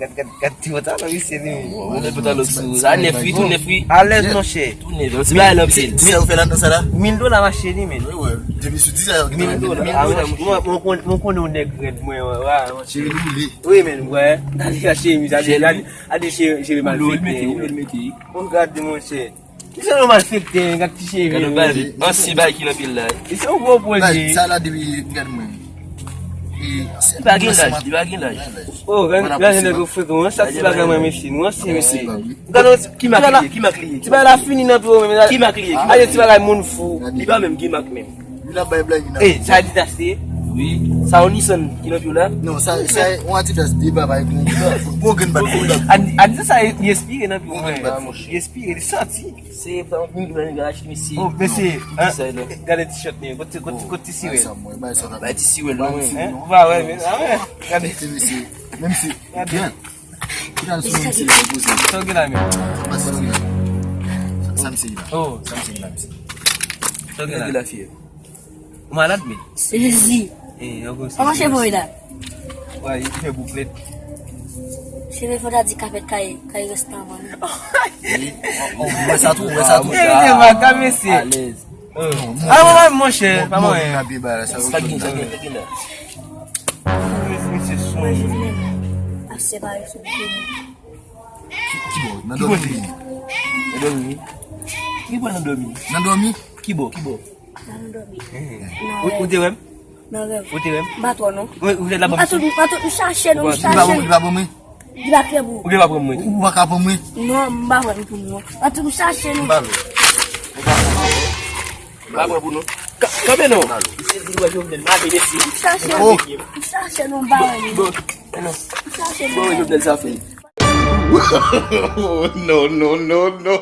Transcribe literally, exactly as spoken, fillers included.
Gad, gad, gad ti pantalon misye li menm. Ou met pantalon sou. Sa nèf wi, tou nèf wi. Alèz, monchè. Tou nèf. Yon ti bagay nan pye l. Sa yo fè ladan sa la? Mil dola mache li menm. Wi, wi. Depi sou dis a yo gen mil dola. Ah, mwen, mwen, mwen konn, mwen konnen yon nèg rèd mwen, wè, wè, monchè. Cheri nou li. Wi, men, wè. Gade chemiz, gade, gade, gade chemiz malfektè. Ou lòd mete, ou lòd mete. Bon, gade, monchè. Misye yon malfektè, gad ti cheve. Gad yon bagay, ansyen bagay ki nan pye l la. Misye yon gwo pwodui. Sa la depi, gad mwen. Li pa gen laj, li pa gen laj. Oh, gad, gad nèg yo frekan, sa ti bagay mwen mesye, nou ansyen mesye. Gad yon ti, ki mak li ye, ki mak li ye? Ti bagay la fini nan pye w menm. Ki mak li ye? Ale ti bagay moun fou. Li pa menm, ki mak menm? Li la bay blag, li la. Eh, sa Adidas te ye? Wi. Sa yon Nissan ki nan pye w la? Non, sa, sa yon Adidas de babay pou yon grenn bat. Adidas sa li espire nan pye w. Li espire, li santi. Se pa yon mil dola nèg la achte mesye. Oh, mesye, gade t-shirt li, kote, kote, kote ti siwèl? Bay ti siwèl non. Ou pa wè, men, ah, wè. Gade. Mesye, menm si, gade. Ki nan sou menm si li poze. Sa w gen la menm? Sa, sa m se la. Oh. Sa m se la, mesye. Sa w gen la? Ou malad, men? Sezi. Eh, ankò sezi. Kòman cheve w la? Wè, li fè bouklèt. Cheve fò ta di kapèt kay, kay rèstaman. Ou wè sa tou, ou wè sa tou. Eh, li te baka, mesye. Alèz. Ah, mwen, monchè, pa mwen. Sa gen, sa gen, sa gen la. Mesye, mesye, son. Mwen, Jovenel ap separe sou pye nou. Ki, ki bò? Nan dòmi. Nan dòmi? Ki bò nan dòmi? Nan dòmi? Ki bò, ki bò? Nan dòmi. Ou, ou te wè m? Nan rèv. Ou te wè m? M pa twò non. Ou, ou te la ban m. Patou, patou, m chache nou, m chache nou. Li pa bon, li pa bon mwen. Li pa klè pou ou. Ou te pa pran mwen. Ou pa ka pran mwen. Non, m pa pran pou nou. Patou, m chache nou. M pa vle. M pa pran pou nou. Ka-, kanpe non. M chache nou. M chache nou, m pa wè nou. Bon, non. M chache nou. Bon, Jovenel sa fè. Oh, non, non, non, non.